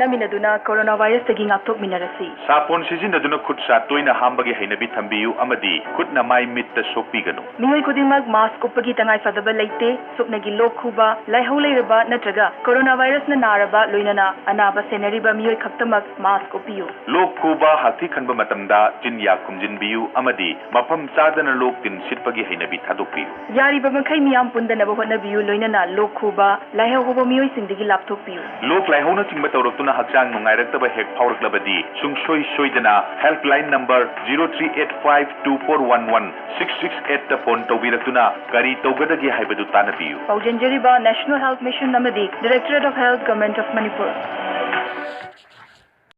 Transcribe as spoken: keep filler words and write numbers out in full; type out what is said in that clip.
ꯆꯥꯃꯤꯟꯅꯗꯨꯅ corona ꯚꯥꯏꯔꯁꯇꯒꯤ ꯉꯥꯛꯊꯣꯛꯃꯤꯟꯅꯔꯁꯤ꯫ ꯁꯥꯄꯣꯟ ꯁꯤꯖꯤꯟꯅꯗꯨꯅ ꯈꯨꯠ ꯁꯥ ꯇꯣꯏꯅ ꯍꯥꯝꯕꯒꯤ ꯍꯩꯅꯕꯤ ꯊꯝꯕꯤꯌꯨ ꯑꯃꯗꯤ ꯈꯨꯠꯅ ꯃꯥꯏ ꯃꯤꯠꯇ ꯁꯣꯛꯄꯤꯒꯅꯨ꯫ ꯃꯤꯑꯣꯏ ꯈꯨꯗꯤꯡꯃꯛ ꯃꯥꯁꯛ ꯎꯞꯄꯒꯤ ꯇꯉꯥꯏꯐꯗꯕ ꯂꯩꯇꯦ꯫ ꯁꯨꯞꯅꯒꯤ ꯂꯣꯛ ꯈꯨꯕ, ꯂꯥꯏꯍꯧ ꯂꯩꯔꯕ ꯅꯠꯇ꯭ꯔꯒ ꯀꯣꯔꯣꯅꯥ ꯚꯥꯏꯔꯁꯅ ꯅꯥꯔꯕ, ꯂꯣꯏꯅꯅ ꯑꯅꯥꯕ ꯁꯦꯟꯅꯔꯤꯕ ꯃꯤꯑꯣꯏ ꯈꯛꯇꯃꯛ ꯃꯥꯁꯛ ꯎꯞꯄꯤꯌꯨ꯫ ꯂꯣꯛ ꯈꯨꯕ, ꯍꯥꯛꯊꯤ ꯈꯟꯕ ꯃꯇꯝꯗ ꯆꯤꯟ ꯌꯥ ꯈꯨꯝꯖꯤꯟꯕꯤꯌꯨ ꯑꯃꯗꯤ ꯃꯐꯝ ꯆꯥꯗꯅ ꯂꯣꯛ ꯇꯤꯟ ꯁꯤꯠꯄꯒꯤ ꯍꯩꯅꯕꯤ ꯊꯥꯗꯣꯛꯄꯤꯌꯨ꯫ ꯌꯥꯔꯤꯕ ꯃꯈꯩ ꯃꯤꯌꯥꯝ ꯄꯨꯟꯗꯅꯕ ꯍꯣꯠꯅꯕꯤꯌꯨ, ꯂꯣꯏꯅꯅ ꯂꯣꯛ ꯈꯨꯕ, ꯂꯥꯏꯍꯧ ꯍꯧꯕ ꯃꯤꯑꯣꯏꯁꯤꯡꯗꯒꯤ ꯂꯥꯞꯊꯣꯛꯄꯤꯌꯨ꯫ ꯂꯣꯛ ꯂꯥꯏꯍꯧꯅꯆꯤꯡꯕ ꯇꯧꯔꯛꯇꯨꯅ ꯍꯛꯆꯥꯡ ꯅꯨꯡꯉꯥꯏꯔꯛꯇꯕ ꯍꯦꯛ ꯐꯥꯎꯔꯛꯂꯕꯗꯤ, ꯁꯨꯡꯁꯣꯏ ꯁꯣꯏꯗꯅ helpline number zero three eight five two four one one six six eight ꯇ phone ꯇꯧꯕꯤꯔꯛꯇꯨꯅ ꯀꯔꯤ ꯇꯧꯒꯗꯒꯦ ꯍꯥꯏꯕꯗꯨ ꯇꯥꯟꯅꯕꯤꯌꯨ꯫ ꯄꯥꯎꯖꯦꯟꯖꯔꯤꯕ National Health Mission ꯑꯃꯗꯤ Directorate of Health, Government of Manipur꯫